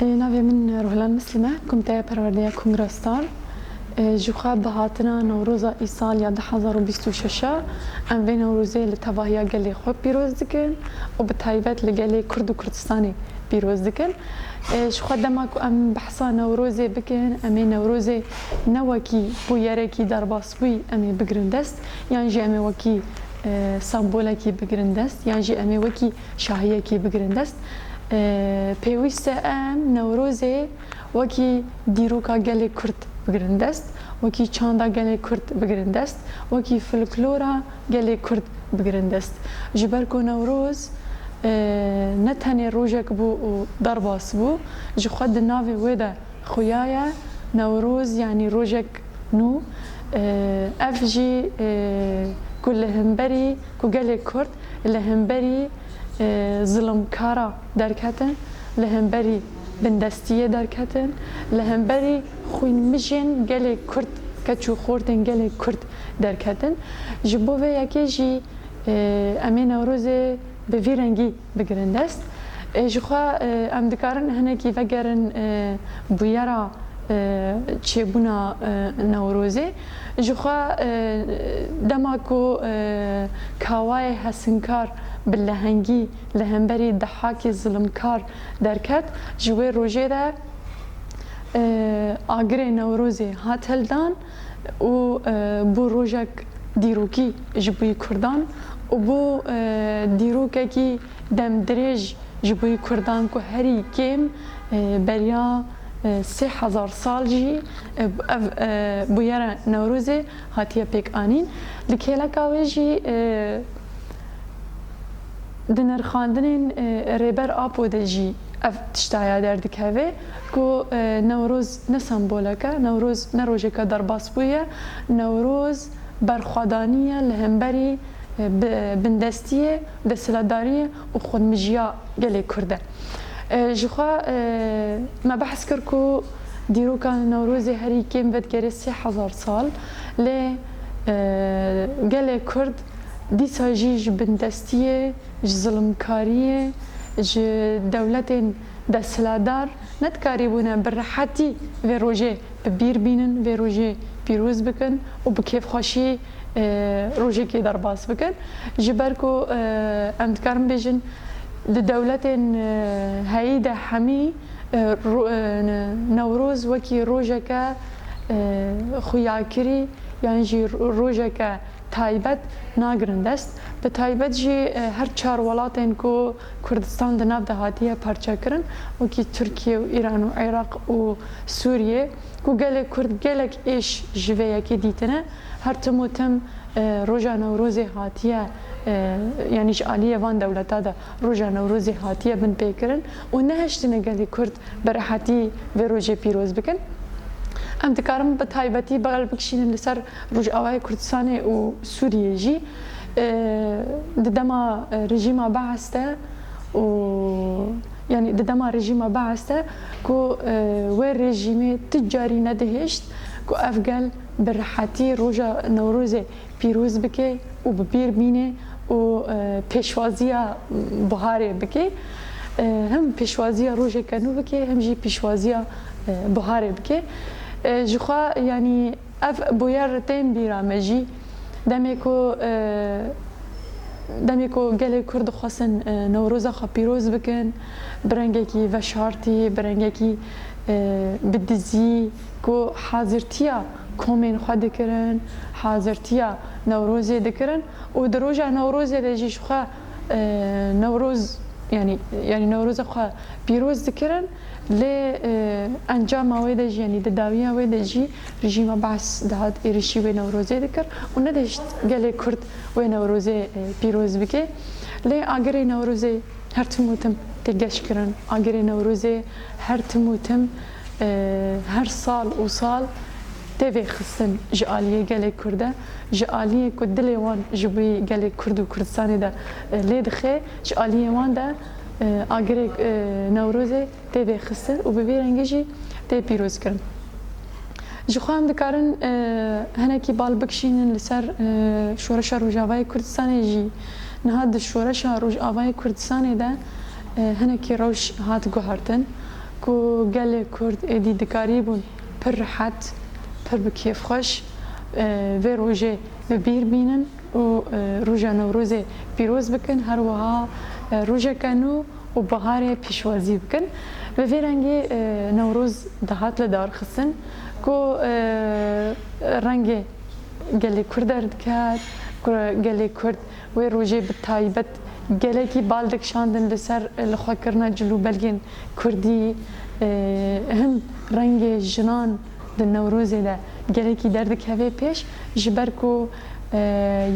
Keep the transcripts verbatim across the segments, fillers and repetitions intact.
Ê, navê min Ruhlan Muslim e, Komîteya Perwerdeya Kongra Star. Ê, ji xwe bi hatina Newroza îsal ya du hezar û bîst û şeş e, em vê Newrozê li tevahiya gelê xwe pîroz dikin û bi taybet li gelê Kurd û Kurdistanê pîroz dikin. Ê, ji xwe dema ku em behsa Newrozê bikin, em ê Newrozê ne wekî bûyerekî derbasbûyî em ê bigirin dest, yan jî em ê wekî, e, sembolekî bigirin dest, yan jî em ê wekî şahiyekî bigirin dest. E, pêwîst e em Newrozê wekî dîroka gelê Kurd bigirin dest, wekî çanda gelê Kurd bigirin dest, wekî folklora gelê Kurd bigirin dest. Ji ber ku Newroz, e, ne tenê rojek bû û derbas bû, ji xwe di navê wê de xuya ye. Newroz, yanî rojek nû. E, ev jî, e, ku li hemberî, ku gelê Kurd li hemberî, e, zilimkara derketin, li hemberî bindestiyê derketin, li hemberî xwînmijên gelê Kurd, keç û xortên gelê Kurd derketin. Ji bo vê yekê jî, e, em ê Newrozê bi vî rengî bigirin dest. E, ji xwe, e, em dikarin hinekî vegerin, e, bûyera, e, çêbûna, e, Newrozê. Ji xwe, e, dema ku, e, Kawayê Hesinkar bi lehengî li hemberî Dehakê zilimkar derket, ji wê rojê de, e, agirê Newrozê hat hildan û, e, bû rojek dîrokî ji bo Kurdan û bû, e, dîrokekî demdirêj ji bo Kurdan ku herî kêm, e, beriya, e, sê hezar sal jî, e, ev, e, bûyera Newrozê hatiye pêkanîn. Li kêleka wê jî, e, di nirxandinên, e, Rêber Apo de jî ev tiştaya derdikeve ku, e, Newroz ne sembolek e, Newroz ne rojeke derbasbûyî ye, Newroz berxwedanî ye li hemberî, e, bi-, bindestiyê, desthilatdariyê û xwedmijiya gelê Kurd e. E, ji xwe, e, me behs kir ku dîroka Newrozê herî kêm vedigerê sê hezar sal, lê, e, gelê Kurd dîsa jî ji bindestiyê, ji zilimkariyê, ji dewletên desthilatdar nedikarîbûne bi rehetî vê rojê bi bîr bînin, vê rojê pîroz bikin û bi kêfxweşî, e, rojekê derbas bikin. Ji ber ku, e, em dikarin bêjin, di dewletên, e, heyî de hemî, e, ro-, e, ne-, Newroz wekî rojeke, e, xuyakirî yan jî ro-, rojeke taybet nagirin dest. Bi taybet jî, e, her çar welatên ku Kurdistan di nav de hatiye parçekirin, wekî Tirkiye û Îran û Iraq û Sûriye, ku gelê Kurd gelek êş ji vê yekê dîtine, her tim û tim, e, roja Newrozê hatiye, e, yanî ji aliyê van dewleta de roja Newrozê hatiye binpêkirin û nehiştine gelê Kurd bi rehetî vê rojê pîroz bikin. Em dikarin bi taybetî bal bikişînin li ser Rojavayê Kurdistanê û Sûriyê jî, e, di dema, e, rejîma Bees de û, yanî di dema rejîma Bees de ku, e, wê rejîmê tu carî nedihişt ku ev gel bi rehetî roja Newrozê pîroz bike û bi bîr bîne û, e, pêşwaziya buharê bike. E, hem pêşwaziya rojeke nû bike, hem jî pêşwaziya, e, buharê bike. E, ji xwe, yanî, ev bûyer tên bîra me jî. Demê ku, e, demê ku gelê Kurd dixwestin, e, Newroza xwe pîroz bikin, bi rengekî veşartî, bi rengekî, e, bi dizî, ku hazirtiya komên xwe dikirin, hazirtiya Newrozê dikirin û di roja Newrozê de jî ji xwe, e, Newroz, yanî, yanî Newroza xwe pîroz dikirin, lê, e, encama wê de jî, yanî di dawiya wê de jî rejîma Bees dihat êrişî wê Newrozê dikir û nedihişt gelê Kurd wê Newrozê, e, pîroz bike. Lê agirê Newrozê her tim û tim tê geş kirin. Agirê Newrozê her tim û tim, e, her sal û sal tê vêxistin ji aliyê gelê Kurd e, ji aliyê ku dilê wan ji bo gelê Kurd û Kurdistanê de, e, lê dixe, ji aliyê wan de, e, agirê, e, Newrozê tê vêxistin û bi vî rengî jî tê pîrozkirin. Ji xwe em dikarin, e, hinekî bal bikişînin li ser, e, Şoreşa Rojavayê Kurdistanê jî. Niha di Şoreşa Rojavayê Kurdistanê de, e, hinekî rewş hat guhertin. Ku gelê Kurd êdî dikarîbûn pir rihet, pir bi kêfxweş, e, vê rojê bi bîr bînin û, e, roja Newrozê pîroz bikin, her wiha, e, rojeke nû û biharê pêşwazî bikin. Bi vê rengî, e, Newroz dihat lidarxistin ku, e, rengê gelê Kurd derdiket, ku gelê Kurd wê rojê bi taybet gelekî bal dikişandin li ser lixwekirina cil û belgên Kurdî, e, hin rengê jinan di Newrozê de gelekî derdikeve pêş, ji ber ku, e,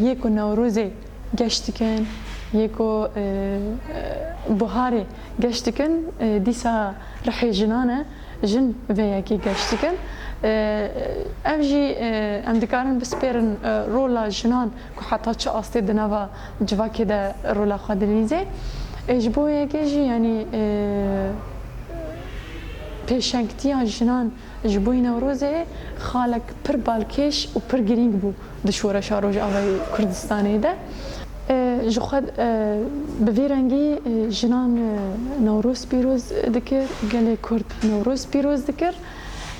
yê ku Newrozê geş dikin, yê ku, e, e, buharê geş dikin, e, dîsa rihê jinan e. Jin vê yekê geş dikin. E, ev jî, e, em dikarin bispêrin, e, rola jinan ku heta çi astê di nava civakê de rola xwe dilîze. E, ji bo yekê jî, yanî, e, pêşengtiya jinan ji bo Newrozê xalek pir balkêş û pir girîng bû di şoreşa Rojavayê Kurdistanê de. E, ji xwe, e, bi vî rengî, e, jinan, e, Newroz pîroz dikir, gelê Kurd Newroz pîroz dikir.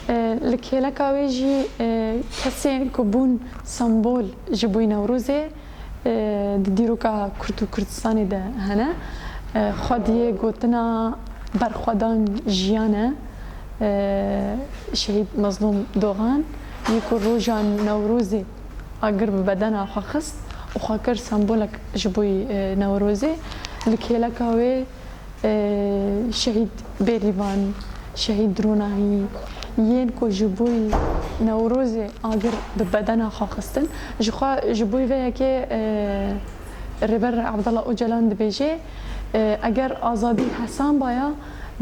E, li kêleka wê jî, e, kesên ku bûn sembol ji bo Newrozê, e, di dîroka Kurd û Kurdistanê de hene. E, xwediyê gotina berxwedan jiyan e. E, Şehîd Mezlûm Dogan yê ku roja Newrozê agir bi bedena xwe xist û xwe kir sembolek ji bo, e, Newrozê. Li kêleka wê, e, Şehîd Bêrîvan, Şehîd Ronahî, yên ku ji bo Newrozê agir bi bedena xwe xistin. Ji xwe, ji bo vê yekê, e, Rêber Abdullah Ocalan dibêje, e, eger azadî hesan baya,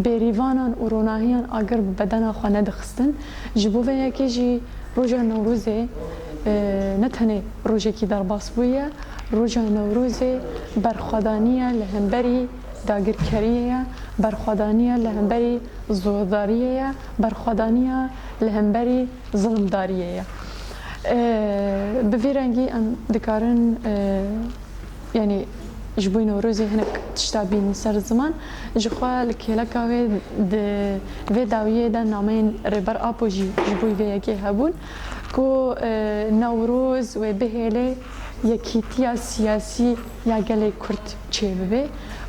bêrîvanan û ronahiyan agir bi bedena xwe nedixistin. Ji bo vê yekê jî roja Newrozê, e, ne tenê rojekî derbas bûye, roja Newrozê berxwedaniye li hemberî dagirkeriyê ye, berxwedaniye li hemberî zordariyê ye, berxwedaniye li hemberî zilimdariyê ye. E, bi vî rengî em dikarin, e, yanî ji bo Newrozê hinek tişta bînin ser ziman. Ji xwe li kêleka wê di vê dawiyê de nameyên Rêber Apo jî ji bo vê yekê hebûn ku, e, Newroz wê bihêle yekîtiya siyasî ya gelê Kurd çêbibe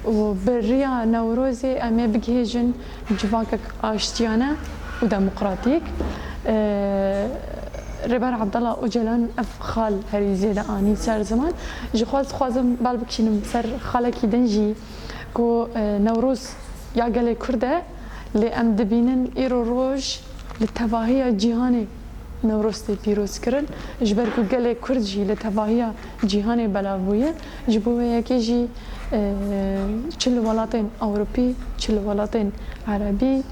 û bi riya Newrozê em ê bigihêjin civakek aştiyane û demokratîk. Ee, Rêber Abdullah Ocalan ev xal herî zêde anî ser ziman. Ji xwe dixwazim bal bikişînim ser xalekî din jî ku, e, Newroz ya gelê Kurd e, lê em dibînin îro roj li tevahiya cîhanê Newroz tê pîrozkirin, ji ber ku gelê Kurd jî li tevahiya cîhanê belav bûye. Ji bo vê yekê jî, e, çi li welatên Ewropî, çi li welatên Erebî,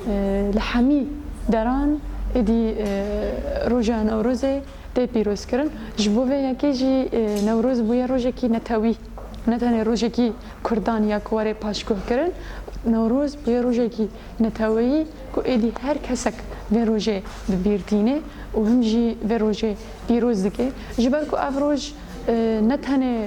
e, li hemî deran êdî, e, roja Newrozê tê pîrozkirin. Ji bo vê yekê jî, e, Newroz bûye rojekî netewî. Ne tenê rojekî Kurdan ya ku were paşguhkirin, Newroz bûye rojekî neteweyî ku êdî her kesek vê rojê bi bîr tîne û him jî vê rojê pîroz dike. Ji ber ku ev roj, e, ne tenê,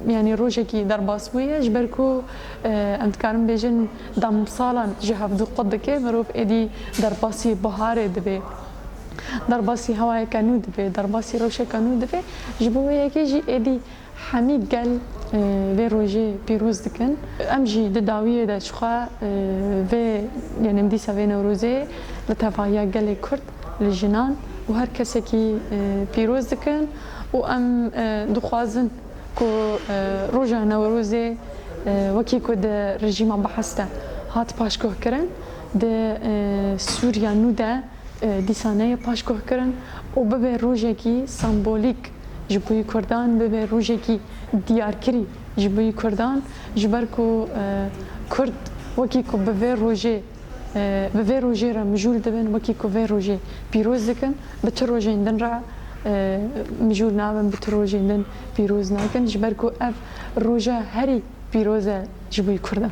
e, yanî rojekî derbasbûyî ye, ji ber ku, e, em dikarin bêjin demsalan ji hevdû qut dike, mirov êdî derbasî biharê dibe, derbasî hewayeke nû dibe, derbasî rewşeke nû dibe. Ji bo vê yekê jî êdî hemî gel, e, vê rojê pîroz dikin. Em jî di dawiyê de ji xwe, e, vê, yanî em dîsa vê Newrozê li tevahiya gelê Kurd, li jinan û her kesekî, e, pîroz dikin û em, e, dixwazin ku, e, roja Newrozê, e, wekî ku di rejîma Behs de hat paşguhkirin, di, e, Sûriya nû de e, dîsa neyê paşguhkirin û bibe rojekî sembolîk ji bo yî Kurdan, bibe rojekî diyarkirî ji bo yî Kurdan, ji ber ku, e, Kurd wekî ku bi vê rojê, e, bi vê rojê re mijûl dibin, wekî ku vê rojê pîroz dikin, bi tu rojên din re, e, mijûl nabin, bi tu rojên din pîroz nakin, ji ber ku ev roja herî pîroz e ji bo yî Kurdan.